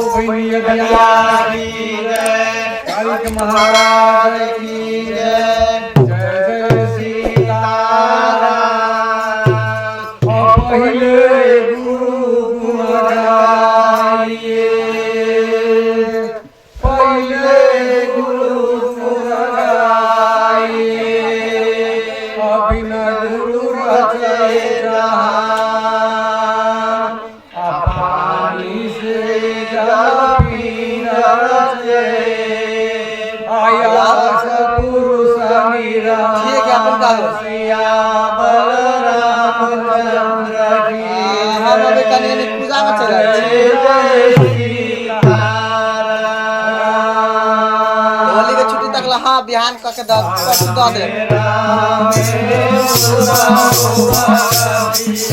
भैया की जय, कालिक महाराज की जय, जय जय सीताराम। पहिले गुरु गुण गाइए, पहिले गुरु गुण गाइए, अभी न गुरु रचे जहान, आ पानी से जल पीन रचे, आया पुरुष ठीक है, अपन का हो? सियावर रामचंद्र की हम अभी कनि कनि पूजा में चलि आयल छी। जय जय सीताराम। होली के छुट्टी तक ला, हाँ, बिहान कऽ के दऽ परसू दऽ देब। हाँ, परसू तक ला दऽ देब।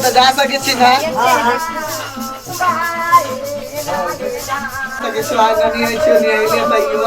हम तऽ जा सकै छी ना। सकै छी आज नहीं है छियो नहीं है तैयो।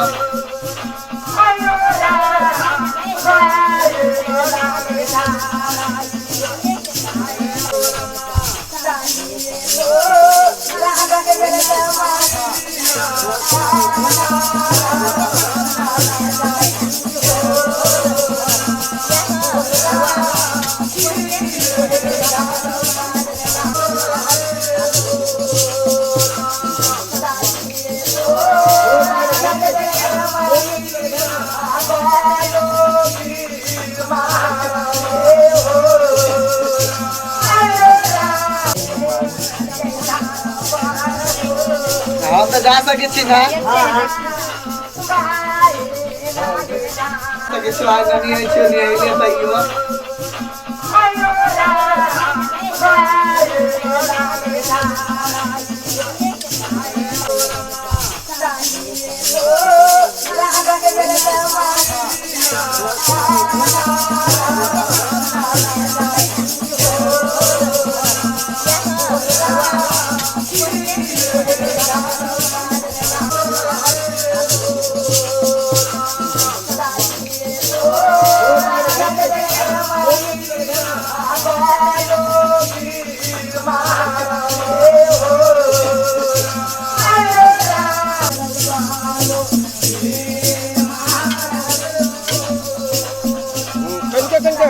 हम तऽ जा सकै छी ना। सकै छी आज नहीं है छियो नहीं है तैयो। कनके कनके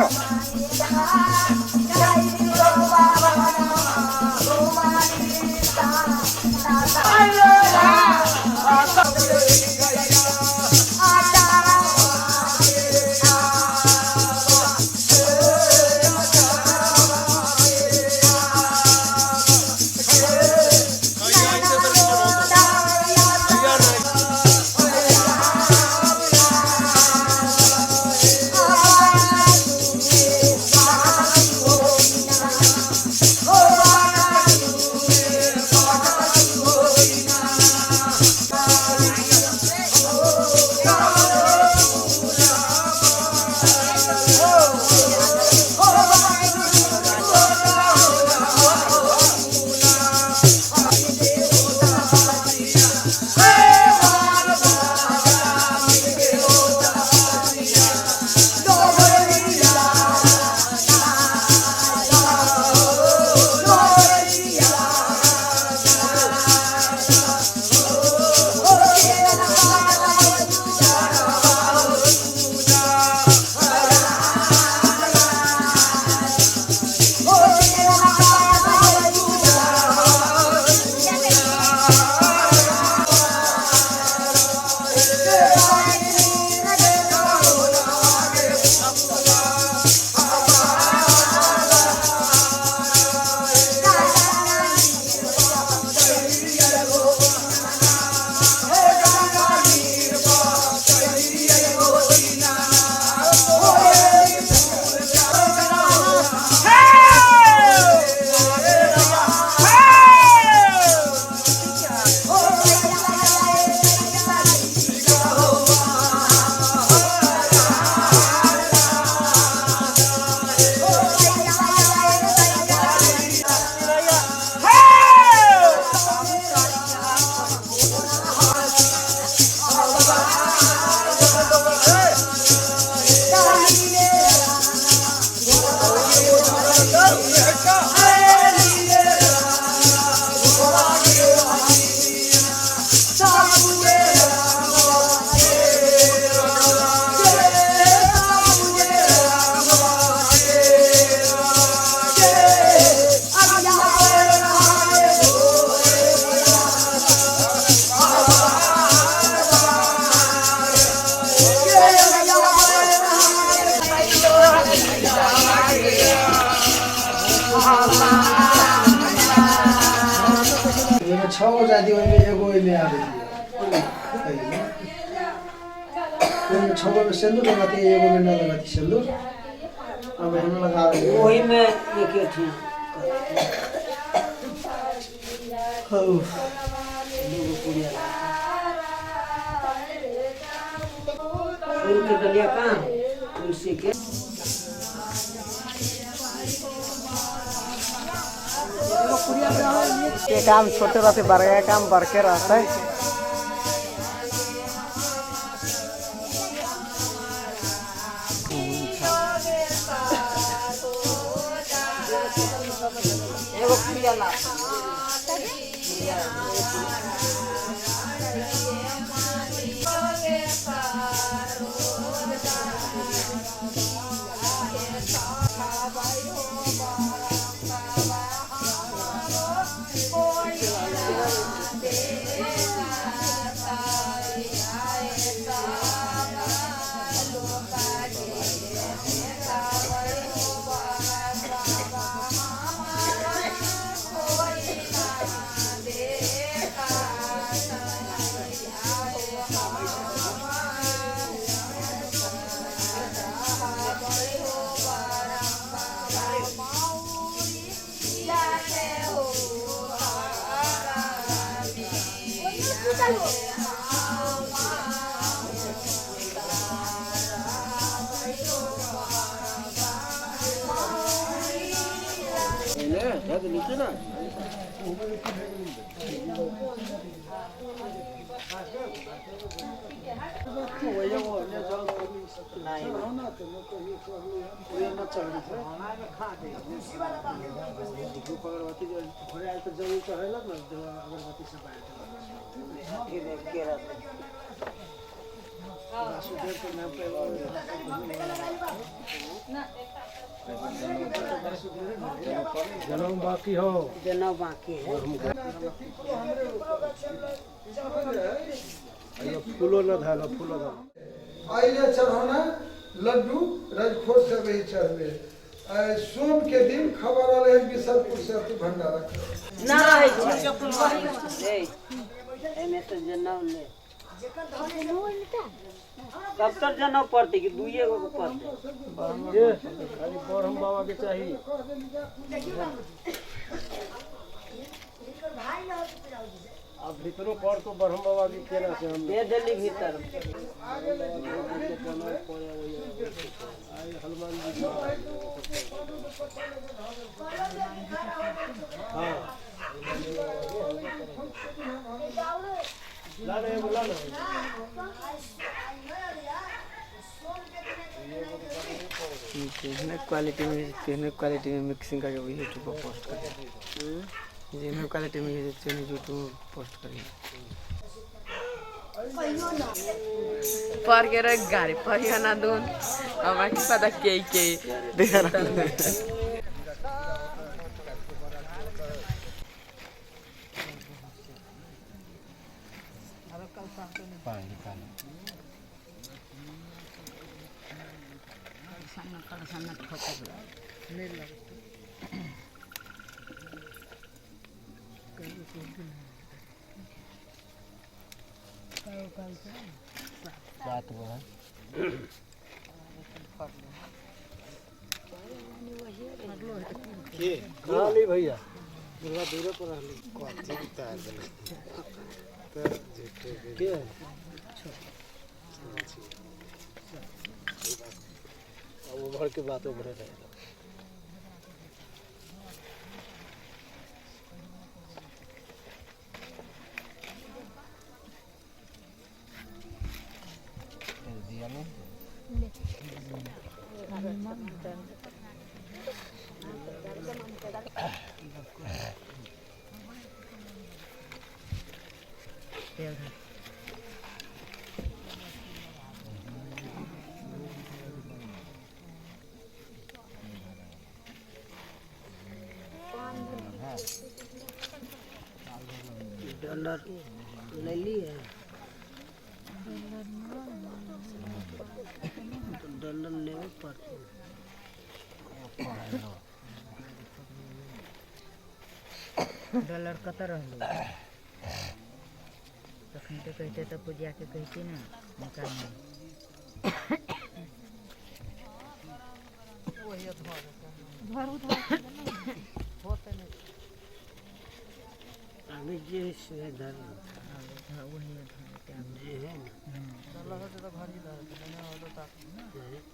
एहिमे छओ गो जाति, ओहिमे एगो ओहिमे आबै एहिमे। ओहिमे छओ गो में सिंदूर लगाती है, एगो में न लगाती सिंदूर। अब एहन लगावे। ओहिमे एक ठिया। हौ। दूगो पुड़िया फूल के डलिया कहाँ? तुलसी के। के काम छोटे रहते, बड़े के काम बड़के रहते। एगो पुड़िया ला। जनम बाकी हो, जनम बाकी है। फूलो न धालो, फूलो धालो। आइले चढ़ौना लड्डू रजखोर से वही चढ़बे। सोम के दिन खबर आले है बिसलपुर से अति भंडारा ना रहे छै। एमे तो जनम ले कब तक जनम पड़ते कि दुइए गो पड़ते। खाली ब्रह्म बाबा के चाहिए। अब भीतरों पढ़ तो ब्रह्म बाबा के केना से हम दे देली भीतर। हनुमान जी हां लाना है, बुलाना है। केहने क्वालिटी में मिक्सिंग करके वही यूट्यूब पर पोस्ट करिए। जिन्हें क्वालिटी में यूट्यूब पर पोस्ट करिए। पर के रह गाड़ी पर ना दून हमरा की पता के के बात वो है। के भैया दुर्गा दूर पर रहली कथी उतार देलक त झूठे के अब उभर के बात उभरे रहेगा। डॉलर ले लिए, डॉलर लेवे पड़ते। डॉलर कत रहलो तखन तो कहते तो पूजा के कहती ना मकान में। अभी जे से धर जे है ना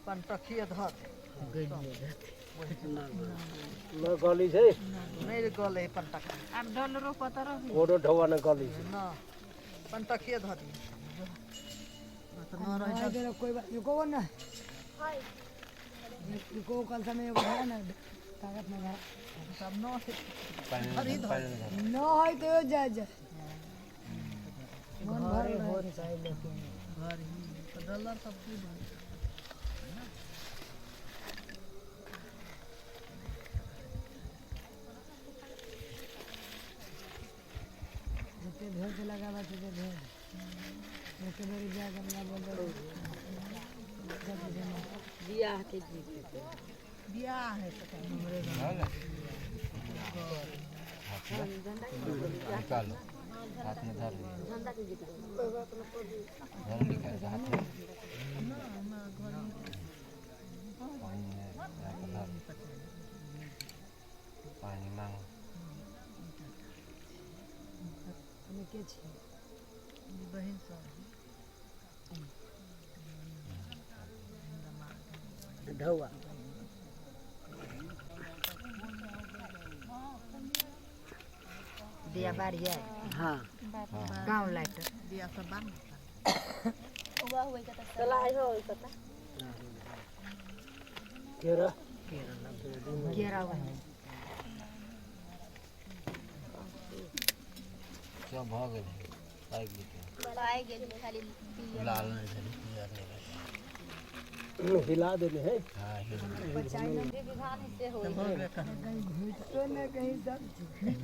पंटखिए धर गइल जाते। न गली छै नहीं गले पंटक आब डॉलरो पता रही कोनो ढौआ न गली छै न पंटकिए धऽ दी तो न रहे कोई बात रुको ना रुको कल समय एगो है ना ताकत ना है सब न खरीद न है तो जा जा मन भर होत है लेकिन घर ही तो डॉलर सब की भर जितने भेज लगावा तुझे भेज एक बेर जा गमला बोल बियाह के जीत के बियाह है तो हमरे निकालो हाथ में धर लिया धर निकाल हाथ में पानी में धर पानी मांगो के छी बहिन सब ढौआ दिया बारी है हाँ गाँव लाइट दिया सब बांध केरा केरा है सब भ गेल पाकि गेल लाल नहीं भेलै पियर नहीं भेलै हिला देने है हाँ हिल घुसो न कहीं सब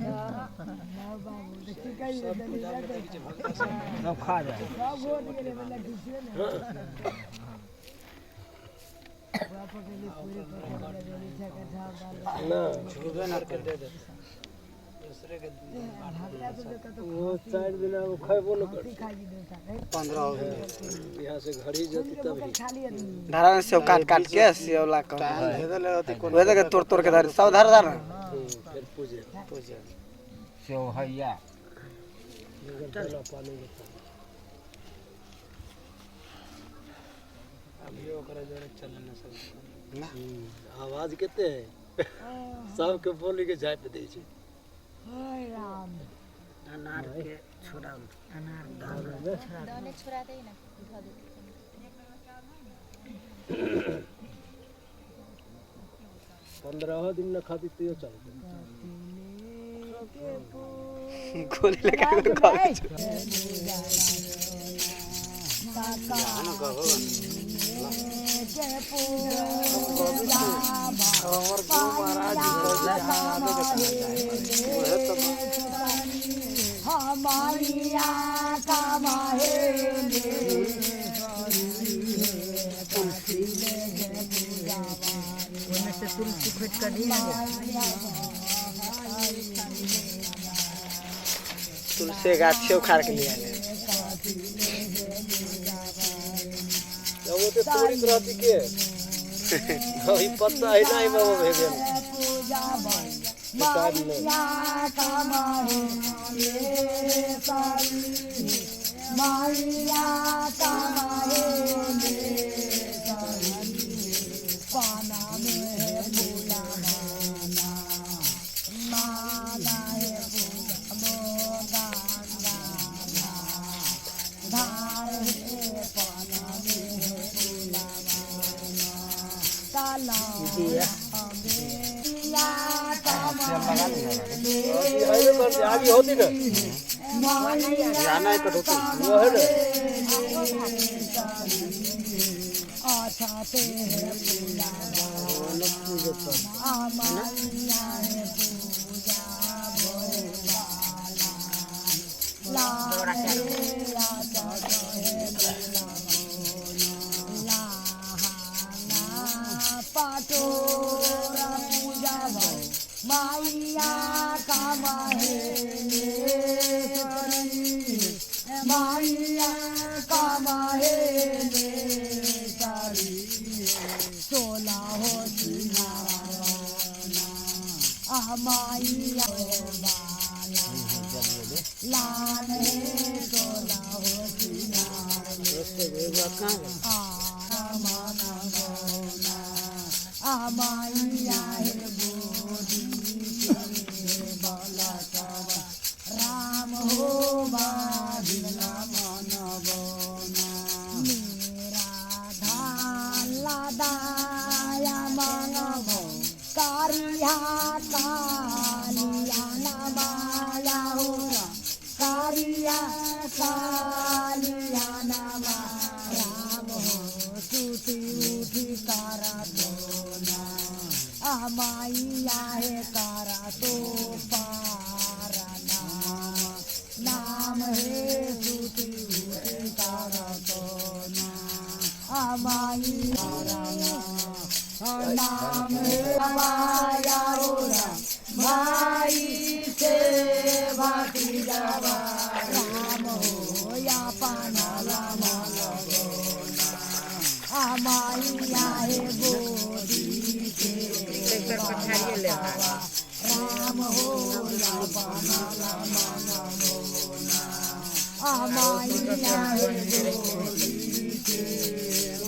ना बाबू देखी कहीं सब खा जाए सब वोट गेले मतलब घुसियो ना पकड़ली पूरी पकड़ लेली छका झाव डाल ना छुबे ना कर दे दूसरे के भागला तो देखा तो वो 4 दिन वो खैबो न कर खाई देता है 15 हो गए यहाँ से घड़ी जती तब ही खाली आदमी धारा में सेव काट काट के सेव ला कर वही देखे तोड़ तोड़ के धारी सब धारा धारा फिर पूजे पूजे सेव हैया पानी के अभी ओकरा जोरे चले ना सब ना आवाज कते है सबके बोली के झापि दै छै हाय राम अनार के छोड़ा अनार दाने छुड़ा दे ना धो दे 15 दिन न खाती तो चलते गोली लगा के खा ओने से तुलसी खोज कर दी ना तुलसी गाछ उखाड़ के लिए आए वो तो तोड़ी रहती के ई पत्ता है ना बाबा भे गेल आगे होती ना जाना है कटौती वो है ना आ माइया दाया मांगबो कारिया कालिया ना माया हो कारिया कालिया ना राम हो सुती उठी तारा दोना माइया है तारा तो पारा नाम नाम है सुती उठी तारा तो माइया नाम है माया हो माई से भातीजावा राम हो या पाना लामा माइया है गोदी के राम हो या पाना लामा माइया है गोदी के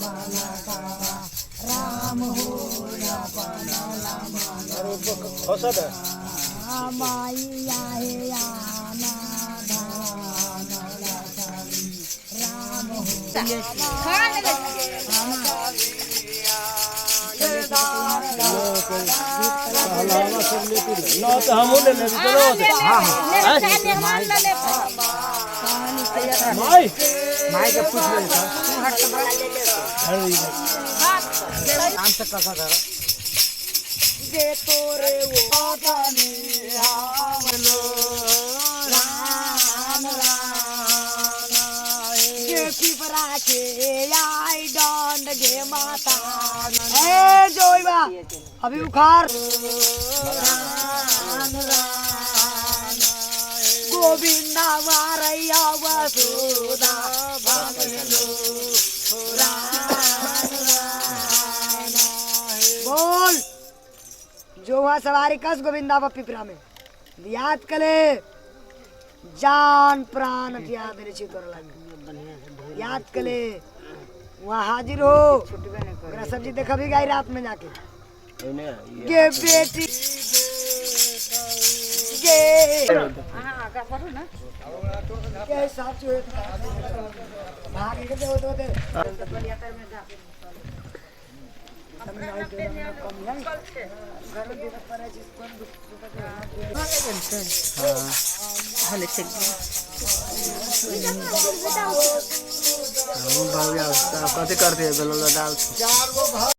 बालकावा राम हो या पाना लामा खसत है माइया हे आना धान राम हो ना तो हम ले लेबे चलो हां माई माई के पूछ ले आम से कसा धरा जे तोरे वो राम राम गे पिपरा के आई डंड गे माता ए जोईबा अभी उखाड़ राम राम गोविंदा मारैया वसुदा भागलो राम राम बोल जो वहाँ सवारी कस गोविंदा बा पिपरा में याद कले जान प्राण हथियार देने छी तोरा लग याद कले वहाँ हाजिर हो ओकरा सब्जी देखबी गाय रात में जाके गे बेटी गे के साफ जो है भाग के दे दे दे हम भाभी कथी करते है बेलोला डाल चार गो भाई।